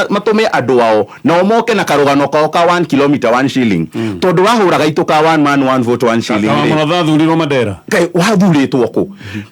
matũme andũ ao nao moke na karũgano kao ka 1 kilometer 1 shilling, tondũ wahũraga itũ ka one man one vote one shilling Kawa rĩ. Mũratha athurirwo Mandera. Kaĩ wathurĩtwo kũ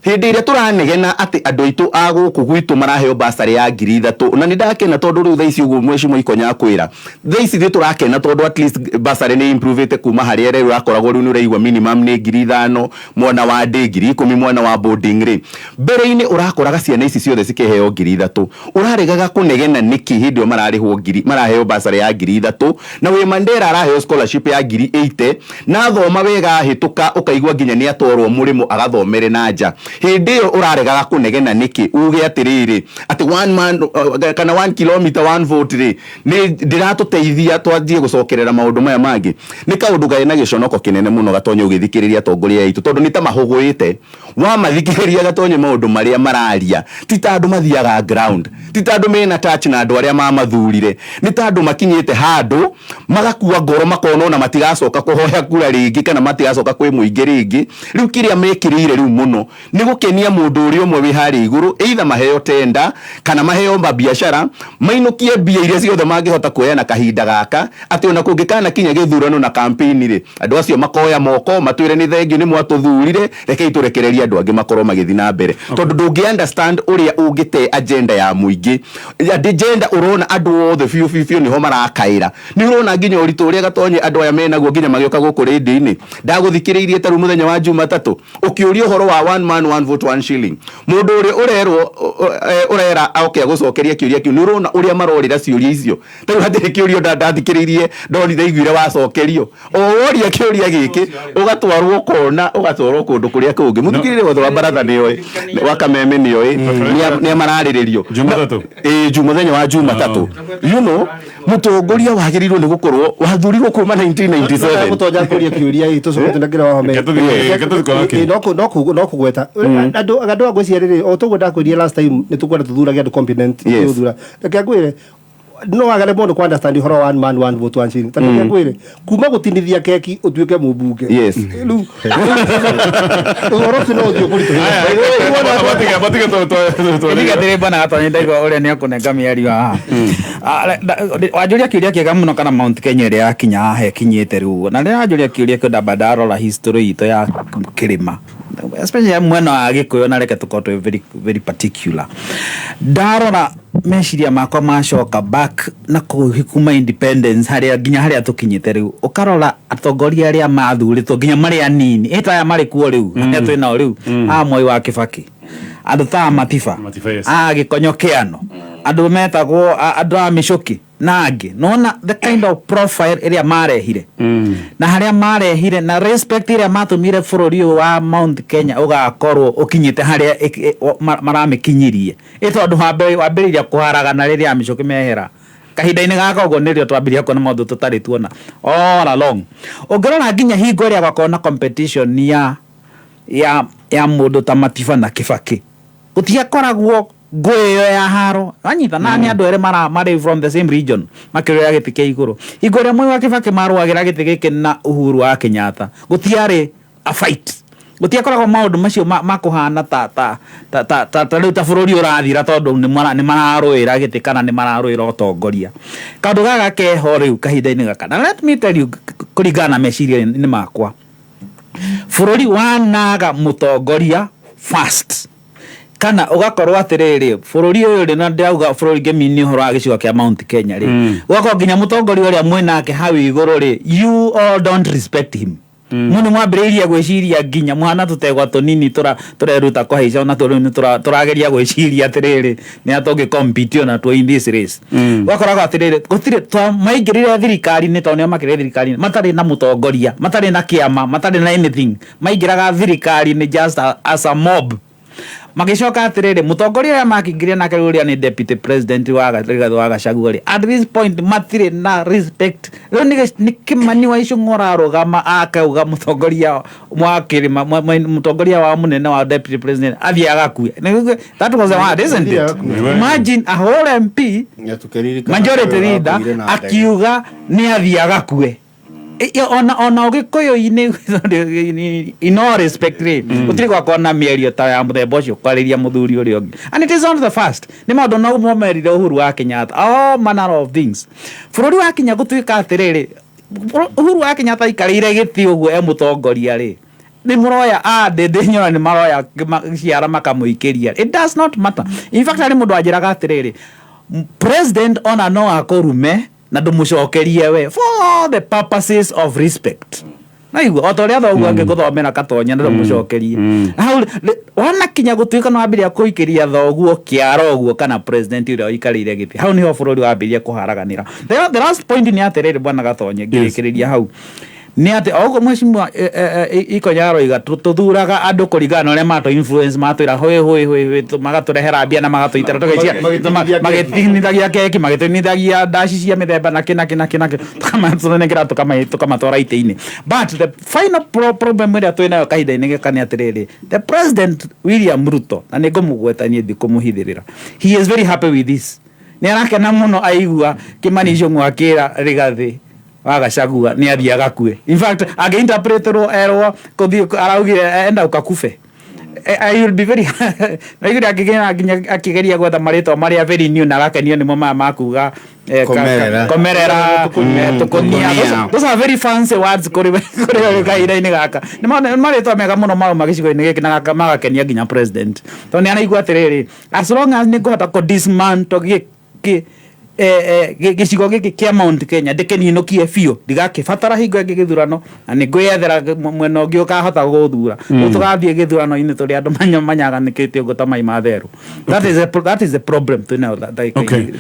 hĩndĩ ĩrĩa tũranegena atĩ andũ aitũ a gũkũ gwitũ maraheo basarĩ ya 3,000? Na nĩ ndakena tondũ rĩu thaa ici ũguo Mheshimiwa Ikonya akwĩra, thaa ici nĩ tũrakena tondũ at least basarĩ nĩ improvĩte kuma harĩa rĩu akoragwo. Rĩu nĩ ũraigua minimum nĩ 5,000 mwana wa ndĩ, 10,000 mwana wa boarding rĩ. Mbere-inĩ ũrakoraga ciana ici ciothe cikĩheo 3,000. Ũraregaga kũnegena nĩkĩ hĩndĩ ĩyo mararĩhwo ngiri, maraheo basarĩ ya 3,000, na wĩ Mandera araheo scholarship ya 80,000, na thoma wega ahĩtũka ũkaigua nginya nĩ atwarwo mũrĩmo agathomere na nja? Hĩndĩ ĩyo ũraregaga kũnegena nĩkĩ, uge atĩrĩrĩ, atĩ one man kana 1 kilometer one vote rĩ nĩ ndĩratũteithia twanjie gũcokerera maũndũ maya mangĩ? Nĩ kaũndũ karĩ na gĩconoko kĩnene mũno, Gatonye, ũgĩthikĩrĩria atongoria aitũ, tondũ nĩ ta mahũgũĩte. Wamathikĩrĩria, Gatonye, maũndũ marĩa mararia ti ta andũ mathiaga ground, ti ta andũ mena touch na andũ arĩa mamathurire, nĩ ta andũ makinyĩte handũ magakua ngoro, makona ona matigacoka kũhoya kura rĩngĩ kana matigacoka kwĩ mũingĩ rĩngĩ. Rĩu kĩrĩa mekĩrĩire rĩu mũno nĩ gũkenia mũndũ ũrĩa ũmwe wĩ harĩa igũrũ, either maheo tenda kana maheo mabiacara, mainũkie mbia iria ciothe mangĩhota kuoya na kahinda gaka, atĩ ona kũngĩkana kinya gĩthurano na campaign rĩ, andũ acio makoya moko matwĩre nĩ thengiũ nĩ mwatũthurire, rekei tũrekererie andũ angĩ makorwo magĩthiĩ na mbere, tondũ ndũngĩ understand ũrĩa ũngĩte agenda ya mũingĩ, agenda ũrona andũ othe biũ biũ biũ nĩho marakaĩra. Nĩ ũrona nginya ũritũ ũrĩa, Gatonye, andũ aya menaguo nginya magĩũka gũkũ rĩndiũ-inĩ. Ndagũthikĩrĩirie ta rĩu mũthenya wa Jumatatũ ũkĩũria ũhoro wa one man one vote one shilling. Mũndũ ũrĩa ũrerwo ũrera oke agũcokeria kĩũria kĩu, nĩ ũrona ũrĩa marorĩra ciũria icio. Ta rĩu hatirĩ kĩũria ndathikĩrĩirie ndonire iguire wacokerio, o woria kĩũria gĩkĩ ũgatwarwo kona, ũgatwarwo kũndũ kũrĩa kũngĩ. Mũthikĩrĩria wothe wa baratha nĩoĩ, wa Kameme nĩoĩ nĩa mararĩrĩrio. Jumatatũ? Ĩĩ, mũthenya wa Jumatatũ. Mũtongoria wagĩrĩirwo nĩ gũkorwo wathurirwo kuma 1997. Mũtonja kũria kĩũria ĩ tũcoke tũnengere wahome. Reke tũthiĩ kwa wakiri. No kũgweta andũ agwĩciria rĩrĩ, o toguo ndakwĩrire last time, nĩ tũkwenda tũthurage andũ competent. Tũthura, reke ngwĩre, no wagare mũndũ kũ understand ũhoro wa one man one vote one shilling, tondũ reke ngwĩre, kuma gũtinithia keki ũtuĩke mũmbunge, rĩu ũhoro ũcio no ũthiĩ ũkũritũhĩra. Matige. Ĩndiga ndĩrĩ bana Gatonye, ndaigua ũrĩa nĩ ekũnenga mĩario haha. Wanjũria kĩũria kĩega mũno, kana Mount Kenya ĩrĩa yakinya haha ĩkinyĩte rĩu, na rĩrĩa wanjũria kĩũria kĩu, ndamba ndarora history itũ ya kĩrĩma. Especially mwena wa Gĩkũyũ, na reke tũkorwo twĩ very, very particular. Ndarora meciria makwa macoka back na kũu kuma independence harĩa nginya harĩa tũkinyĩte rĩu, ũkarora atongoria arĩa mathurĩtwo nginya marĩ anini, ĩ aya marĩ kuo rĩu, arĩa twĩ nao rĩu, a Moi wa Kibaki, andũ ta Matiba, Matiba, yes. a Gĩkonyo Kĩano, andũ metagwo andũ a Mĩcũkĩ na angĩ, nona the kind of profile ĩrĩa marehire na harĩa marehire na respect ĩrĩa matũmire bũrũri ũyũ wa Mount Kenya ũgakorwo ũkinyĩte harĩa maramĩkinyirie, ĩ tondũ wambĩrĩria kũharagana rĩrĩa Mĩcũkĩ mehera kahinda-inĩ gaka ũguo, nĩrĩo twambĩrĩria kuona maũndũ tũtarĩ tuona all along. Ũngĩrora nginya hingo ĩrĩa gwakorwo na competition ya mũndũ ta Matiba na Kibaki, gũtiakoragwo ngũĩ ĩyo ya haro wanyita na nĩ andũ erĩ mara marĩ from the same region makĩrũĩra gĩtĩ kĩa igũrũ. Hingo ĩrĩa Moi wa Kibaki marũagĩra gĩtĩ gĩkĩ na Uhuru wa Kenyatta, gũtiarĩ a fight, gũtiakoragwo maũndũ macio makũhana ta rĩu ta bũrũri ũrathira tondũ nĩ mararũĩra gĩtĩ kana nĩ mararũĩra ũtongoria. Kaũndũ gaka keho rĩu kahinda-inĩ gaka, na let me tell you, kũringana na meciria-inĩ makwa, bũrũri wanaga mũtongoria fast kana ũgakorwo atĩrĩrĩ, bũrũri ũyũ rĩ, na ndĩrauga bũrũri ngĩmini ũhoro wa gĩcigo kĩa Mount Kenya rĩ, ũgakorwo nginya mũtongoria ũrĩa mwĩnake hau igũrũ rĩ, you all don't respect him. Mu nĩ mwambĩrĩirie gwĩciria nginya mũhana tũtegwa tũnini tũreruta kũhaica, ona tũ rĩu nĩ tũrageria gwĩciria atĩrĩrĩ, nĩ atũngĩ compete ona tuo in this race. Ũgakoraga atĩrĩrĩ, gũtirĩ maingĩrire thirikari-inĩ tondũ nĩo makĩrire thirikari-inĩ matarĩ na mũtongoria, matarĩ na kĩama, matarĩ na anything, maingĩraga thirikari-inĩ just as a mob. Magĩcoka atĩrĩrĩ, mũtongoria ũrĩa makĩingĩria nake rĩu, ũrĩa nĩ deputy president wa Rigathĩ wa Gachagua rĩ, at this point matirĩ na respect. Rĩu nĩ Kĩmani wa Ichung'wa ũrarũgama akauga mũtongoria wa kĩrĩma, mũtongoria wa mũnene wa deputy president athiĩ agakue. That was the word, isn't it? Imagine a whole MP, majority leader, akiuga nĩ athiĩ agakue. Ona ũgĩkũyũ-inĩ, in all respect rĩ, gũtirĩ gwakorwo na mĩario ta ya mũthemba ũcio kwarĩria mũthuri ũrĩa ũngĩ. And it is not the first, nĩ maũndũ no momerire Uhuru wa Kenyatta, all manner of things. Bũrũri wa kinya gũtuĩka atĩrĩrĩ, Uhuru wa Kenyatta aikarĩire gĩtĩ ũguo e mũtongoria rĩ, nĩ mũroya ndĩ nyona nĩ maroya ciara makamũikĩria. It does not matter. In fact, harĩ mũndũ wanjĩraga atĩrĩrĩ, president ona no akũrume na ndũmũcokerie we for the purposes of respect. Naigua o ta ũrĩa thoguo angĩgũthomera katonya na ndũmũcokerie hau wanakinya gũtuĩka nĩ wambĩrĩria kũikĩria thoguo kĩara ũguo kana president ũrĩa ũikarĩire gĩtĩ, hau nĩho bũrũri wambĩrĩria kũharaganĩra. The last point nĩ atĩrĩrĩ, bwana Gatonye, ngĩrĩkĩrĩria hau nĩ atĩ o ũguo mheshimiwa Ikonya aroiga, tũthuraga andũ kũringana na ũrĩa matũ influence, matwĩra hũĩ hũĩ hũĩ hũĩ, magatũrehera mbia na magatũitĩra tũgaicia magĩtinithagia keki, magĩtinithagia ndaci cia mĩthemba na kĩ na kĩ na kĩ na kĩ, tũkamatũnengera, tũkamatwara itĩ-inĩ. But the final problem ĩrĩa twĩ nayo kahinda-inĩ gaka nĩ atĩrĩrĩ, the president William Ruto, na nĩ ngũmũgweta niĩ ndikũmũhithĩrĩra, he is very happy with this. Nĩ arakena mũno aigua Kĩmani Ichung'wa akĩra Rigathĩ wa Gachagua nĩ athiĩ agakue. In fact, angĩinterpreterwo erwo kũthiĩ araugire enda ũkakufe. I will be very naigire akĩgeria nginya akĩgeria gwetha marĩtwa marĩa very new na agakenio nĩmo maya makuga Komerera. Komerera, tũkũnia. Those are very fancy words kũrĩ kahinda-inĩ gaka. Nĩ marĩtwa mega mũno mauma gĩcigo-inĩ gĩkĩ na magakenia nginya president, tondũ nĩ araigua atĩrĩrĩ, as long as nĩ ngũhota kũ dismantle gĩkĩ gĩcigo gĩkĩ kĩa Mount Kenya, ndĩkĩninũkie biũ, ndigakĩbatara hingo ĩngĩ gĩthurano na nĩ ngwĩyethera mwena ũngĩ ũkahota gũthura. Rĩu tũgathiĩ gĩthurano-inĩ tũrĩ andũ manyaganĩkĩte ũguo ta mai ma therũ. That is the problem twĩnayo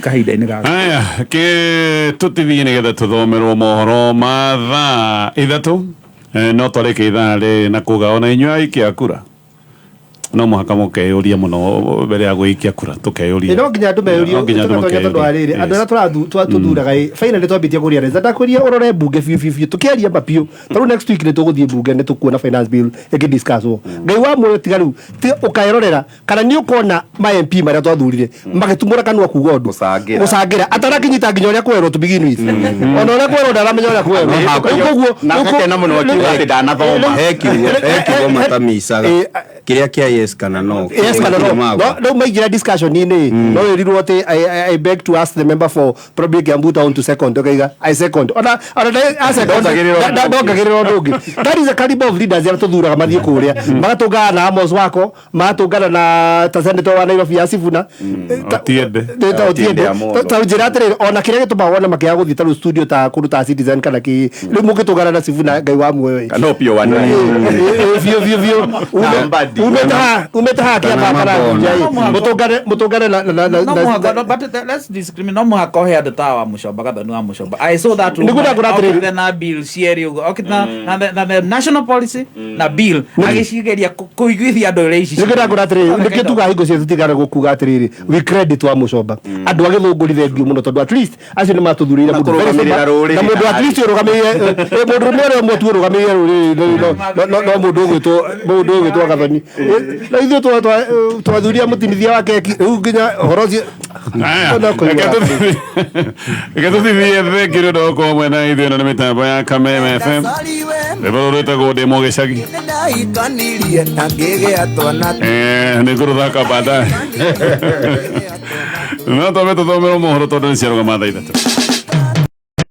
kahinda-inĩ gaka. Aya, ke tũtithie nĩgetha tũthomerwo mohoro ma thaa 3. No twarĩke ithaa rĩ na kuga ona inyuĩ aikia kura no mũhaka mũkeyũria mũno mbere ya gũikia kura, tũkeyũria. No nginya andũ meyũrie. No nginya andũ tũgatonya tondũ wa rĩrĩ, andũ arĩa tũthuraga ĩ, finally twambĩtie kũrealize ndakwĩria ũrore mbunge biũ biũ biũ, tũkĩaria ma biũ. Tarĩu next week nĩ tũgũthiĩ mbunge, nĩ tũkuona finance bill ĩkĩdiscusswo. Ngai wa muoyo, tiga rĩu ũkaĩrorera kana nĩ ũkona ma MP marĩa twathurire magĩtumũra kanua kuga ũndũ. Gũcangĩra. Gũcangĩra atarakinyita nginya ũrĩa kwerwo to begin with, ona ũrĩa kwerwo ndaramenya ũrĩa kwerwo. Rĩu koguo Na akakena mũno akiuga atĩ ndanathoma. He kiugo matamicaga kĩrĩa kĩa Yes kana no. Yes kana no. No, no maingĩra discussion-inĩ no wĩrirwo atĩ I beg to ask the member for probably Kiambu Town to second, ũkaiga I second, ona a second. Ndongagĩrĩra ũndũ. Ndongagĩrĩra ũndũ ũngĩ. That is the caliber of leaders arĩa tũthuraga mathiĩ kũrĩa magatũngana na Amos Wako, magatũngana na ta senator wa Nairobi ya Sifuna. Otiende. Ta Otiende. Otiende Amollo. Ta njĩra atĩrĩrĩ, ona kĩrĩa gĩtũmaga wone makĩaga gũthiĩ ta rĩu studio ta kũndũ ta Citizen kana kĩ rĩu mũngĩtũngana na Sifuna, Ngai wa muoyo ĩ. Kana Opiyo Wandayi. Biũ biũ biũ. Mbadi. Umĩte haha Kĩambaa kana Mabona. Juja ĩ, mũtũngane na No mũhaka, no, but let's discriminate. No mũhaka ũhe andũ ta wa Mũcomba, Gathoni wa Mũcomba. I saw that Nĩguo ndakũra atĩrĩrĩ. Okĩte na bill cierĩ ũguo, okĩte na the national policy na bill agĩcigeria kũiguithia andũ ũrĩa ici. Nĩkĩo ndakũra atĩrĩrĩ, nĩkĩo tugaga hingo ciothe tũtigana gũkuga atĩrĩrĩ, we credit wa Mũcomba, andũ a Gĩthũngũri, thengiũ mũno, tondũ at least acio nĩ matũthurĩire Na mũndũ very kũrũgamĩrĩra sober, rũrĩrĩ na mũndũ na at least ũrũgamĩrĩire mũndũ ũrũme ũrĩa ũmwe tu ũrũgamĩrĩire rũrĩrĩ no mũndũ ũgwĩtwo Gathoni. Na ithuĩ twathuria mũtinithia wa keki rĩu nginya ũhoro ũcio. Aya, No kũigua. Reke tũthithie. Thengiũ nĩ ũndũ wa gũkorwo mwena ithuĩ. Ĩno nĩ mĩtambo ya Kameme FM, rwĩmbo rũrũ rwĩtagwo Ndĩ Mũgĩcagi. Nĩndahikanirie na ngĩgĩa twana. Nĩ ngũrũthaka baadaye, no twambe tũthomerwo mohoro tondũ nĩ ciarũgama thaa 3.